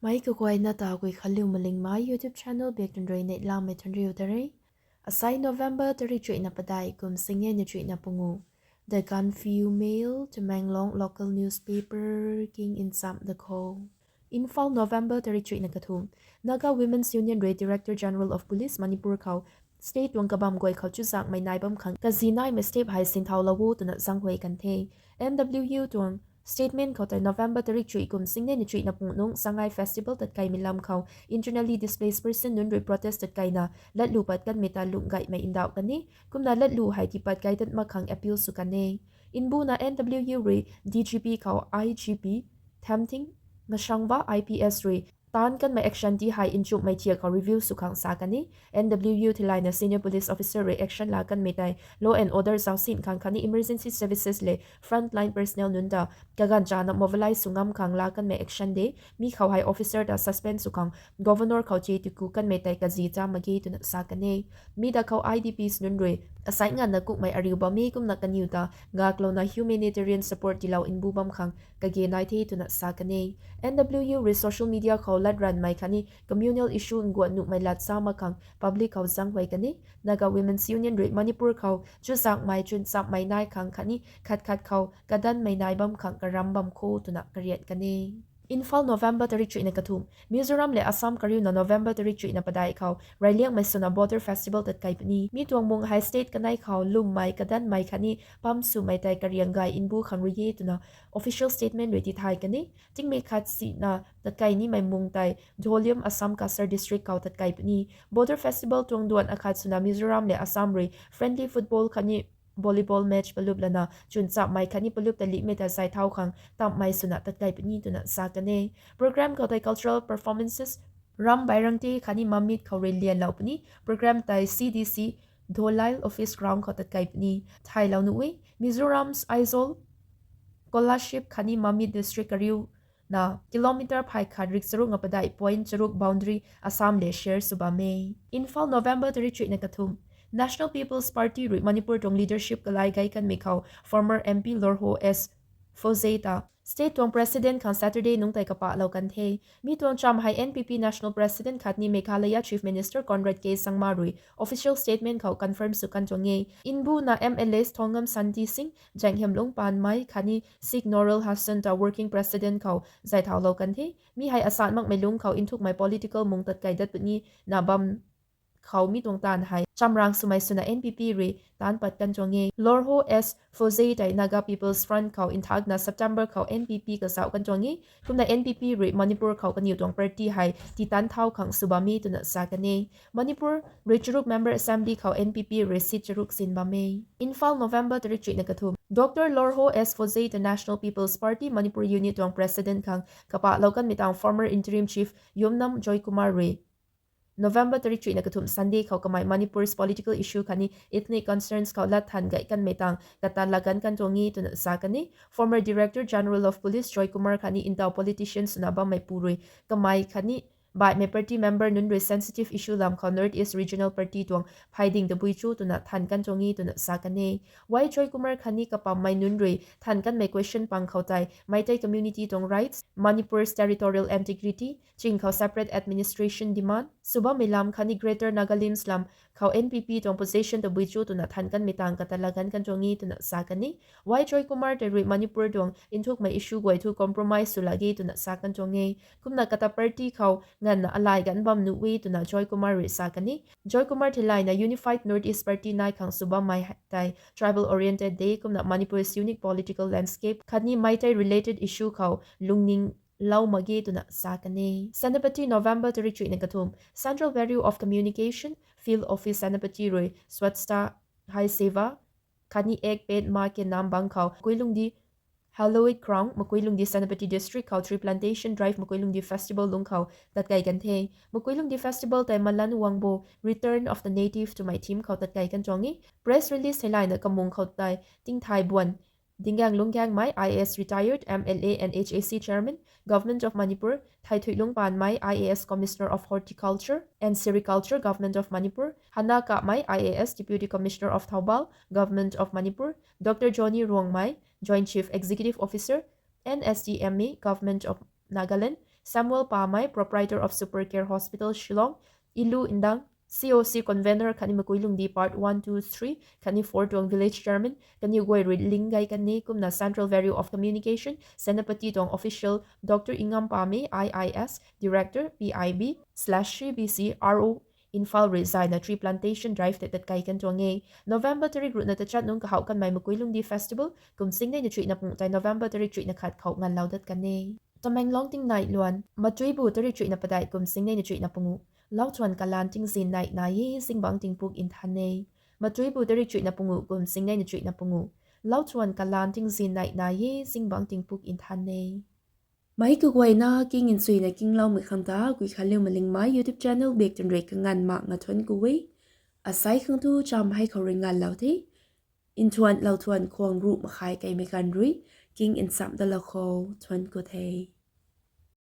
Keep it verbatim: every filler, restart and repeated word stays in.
Ai kaguayna ta Guikhanliu Malingmei YouTube channel biak tun rui neihlamei thuanriu ta re. Asai November tarik chuihna padeih kum singnei na chuihna pungu. The Gaanphiu Mail, Tamenglong local newspaper king in cham da kho. Imphal, November tarik chuihna kathumh. Naga Women's Union rui Director General of Police Manipur khou state tuang kabam guay khou chuzaenghmei nai bam khang kazi naimei step hei sinthaulou o twna zaenghuay kan the. N W U tuang statement khou tei November tarik chuih kum singnei na chuihna pung nung Sangai Festival tatkeimei lam khou internally displaced person nunc rui protest tatkeina latlu pat kanmei ta lungh gaymei ndauh kan e. Kumna latlu hei tipat kai dat mak khang appeal sw kan e. Mbuna N W U rui D G P khou I G P Thamthing Ngashangba I P S rui taanc kanmei action ti hei nchumhmei thiak khou review sw khang sa kan e. N W U theilayna senior police officer rui action laa kanmei tei law and order zaucsin khang khatni emergency services le frontline personnel nunc ta kaganv chana mobilize sw ngam khang laa kanmei action de. Mi khou hei officer ta suspend sw khang Governor khou che tiku kanmei tei kazi cha mak ge twna sa kan e. Mi da khou I D Ps nunc rui asai nganvna kukmei ariu bam e kumna kaniw ta gaklouna humanitarian support tiilou mbu bam khang kage nai the twna sa kan e. N W U rui social media khou lat ranvmei khatni communal issue nguat nuhmei lat sa mak khang public khou zaenghuay kan e. Naga Women's Union rui Manipur khou chuzaenghmei chwn chammei nai khang khatni khat khat khou kadanmei nai bam khang karam bam kho twna kariat kan e. Imphal, November tarik chuihna kathumh. Mizoram le Assam kariuna November tarik chuihna padeih khou reyliangmei swna Border Festival tatkei puni. Mi tuang mung hei state kanei khou lwmmei, kadanmei khatni pam swmei tei kariang gay mbu khang rui e twna official statement rui tithay kan e. Tingmei khat sina tatkei nimei mung tei Dholim, Assam Cachar District khou tatkei puni. Border Festival tuang duan akhat swna Mizoram le Assam rui friendly football khatni volleyball match palup lana chwn chammei khatni palup ta lihmei ta zay thau khang tamhmei swna tatkei puni twna sa kan e. Program khou tei cultural performances, ram bairangte khatni mamit khou rui lianlou puni. Program tei C D C Dholai office ground khou tatkei puni. Thaylou nuh e, Mizoram's Aizawl, Kolasib khatni Mamit district kariuna kilometer phay khat rik charuk nga padeih point charuk boundary Assam le share sw bam e. Imphal, November tarik chuihna kathumh. National People's Party rui Manipur tuang leadership kalai gay kanmei khou former M P Lorho S Phozey ta state tuang president khang Saturday nungc tei kapahlou kan the. Mi tuang cham hei N P P national president khatni Meghalaya Chief Minister Conrad K Sangma rui official statement khou confirm sw kan tuang e. Mbuna M L As Thongam Shanti Singh, Jaenghiamlung Panmei khatni Sikh Noral Hassan ta working president khou zay thaulou kan the. Mi hei asan makmei lungc khou nthukmei political mung tatkei dat puni na bam khou mi tuang taanv hei chamrang swmei swna N P P rui taanc pat kan tuang e. Lorho S Phozey tei Naga People's Front khou nthakna September khou N P P kazauh kan tuang e. Kumna N P P rui Manipur khou kaniw tuang party hei titan thau khang sw bam e twna sa kan e. Manipur rui charuk member assembly khou N P P rui seat charuk sin bam e. Imphal, November tarik chuihna kathumh. Doctor Lorho S Phozey ta National People's Party Manipur Unit tuang president khang kapahlou kanmei tang former interim chief Yumnam Joykumar rui November tarik chuihna kathumh Sunday khou kamei Manipur's political issue khatni ethnic concerns khou lat than gay kanmei tang kata lagan kan tuang e twna sa kan e. Former Director General of Police Joykumar khatni ntaw politician swna bammeipu rui kamei khatni baihmei party member nunc rui sensitive issue lam khou North East Regional Party tuang phayding tabui cho twna than kan tuang e twna sa kan e. Y Joykumar khatni kapammei nunc rui than kanmei question pang khou tei Meitei community tuang rights, Manipur's territorial integrity, ching khou separate administration demand sw bammei lam khatni Greater Nagalim's lam khou N P P tuang position tabui cho twna than kanmei tang kata lagan kan tuang e twna sa kan e. Y Joykumar tei rui Manipur tuang nthukmei issue guay thu compromise sw lak ge twna sa kan tuang e. Kumna kata party khou nganvna alai ganv bam nuh e twna Joykumar rui sa kan e. Joykumar theilayna Unified North East Party nai khang sw bammei tei tribal oriented de kumna Manipur's unique political landscape khatni Meitei related issue khou lungning lou mak ge twna sa kan e. Senapati, November tarik chuihna kathumh. Central Bureau of Communication, Field Office Senapati rui Swachhata Hi Seva khatni Ek Ped Maa Ke Naam bang khou Makuilungdi Hallowed Ground, Makuilungdi, Senapati District khou Tree Plantation Drive, Makuilungdi Festival lungc khou tatkei kan the. Makuilungdi Festival tei Malan Wangbo, Return of the Native twmei theme khou tatkei kan tuang e. Press release theilayna kamung khou tei tingthai buan Dingang Lungangmei, I A S retired, M L A and H A C chairman, Government of Manipur, Thaithuilung Panmei, I A S Commissioner of Horticulture and Sericulture, Government of Manipur, Hana Kapmei, I A S Deputy Commissioner of Thoubal, Government of Manipur, Doctor Johnny Ruangmei, Joint Chief Executive Officer, N S D M A, Government of Nagaland, Samuel Pamei, Proprietor of Super Care Hospital Shillong, Ilu Ndang, C O C Convener khatni Makuilungdi Part one, two, three khatni four tuang Village Chairman kaniw guay rui ling gay kan e. Kumna Central Bureau of Communication, Senapati tuang official Dr Ingam Pamei, I I S, Director, P I B slash C B C R O, Imphal rui zayna tree plantation drive tei tat kai kan tuang e. November tarik ruhna tachat nung kahouh kanmei Makuilungdi Festival kum singneina chuihna pungu tei November tarik chuihna khat khou nganvlou dat kan e. Tamenglong tingnai luan. Matuibu tarik chuihna padeih kum singneina chuihna pungu. Lauthuan kalan tingzin neih nai e, zingbangc tingpuk nthan e. Matuibu tarik chuihna pungu kum singneina chuihna pungu. Lauthuan kalan tingzin neih nai e, zingbangc tingpuk nthan e. Meic kaguayna king nchuina kingloumei khang ta Guikhanliu Malingmei YouTube channel bak twn rui kanganv mak nga thuanc ku e. Asei khang tu cham hei khou rui nganvlou the. Nthuan lauthuan khwang ruh makhai keimei ganv rui king nchamh dalou khou thuanc ku the.